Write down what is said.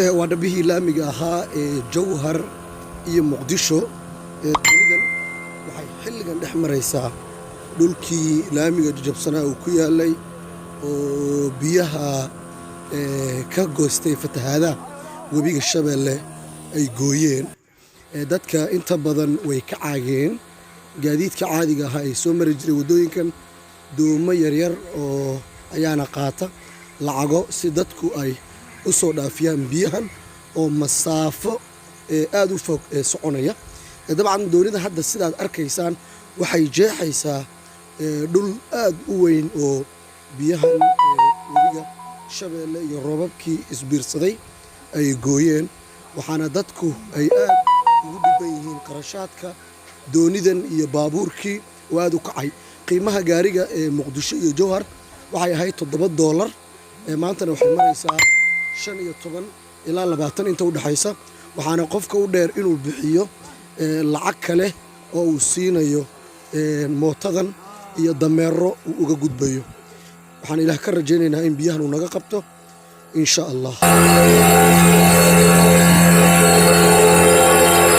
Waa dhabbihii laamiga ahaa ee Jowhar iyo Muqdisho. Doonidan waxay xilligan dhex maraysaa dhulkii laamiga jajabsanaa uu ku yaalay oo biyaha ka goostay fatahaadaha webiga Shabeelle ay gooyeen. Dadka inta badan way ka caageen gaadiidka caadiga ahaa ee soo mari jiray waddooyinkan. Doomo yaryar oo ayaana qaata lacago si dadku ay u soo dhaafiyaan biyahan oo masaafo aad u fog ee soconaya. Dabcan doonida hadda sidaad arkaysaan waxay jeexaysaa dhul aad u weyn oo biyahan webiga Shabeelle iyo roobabkii isbiirsaday ay gooyeen, waxaana dadku ay aad ugu dhiban yihiin qarashaadka doonidan iyo baabuurkii oo aad u kacay. Qiimaha gaariga ee Muqdisho iyo Jowhar waxay ahayd $7, maantana waxay maraysaa 15 ilaa 20 inta u dhexaysa, waxaana qofka u dheer inuu bixiyo lacag kale oo uu siinayo mootadan iyo dameero uu uga gudbayo. Waxaan Ilaah ka rajaynaynaa in biyahan uu naga qabto, insha Allah.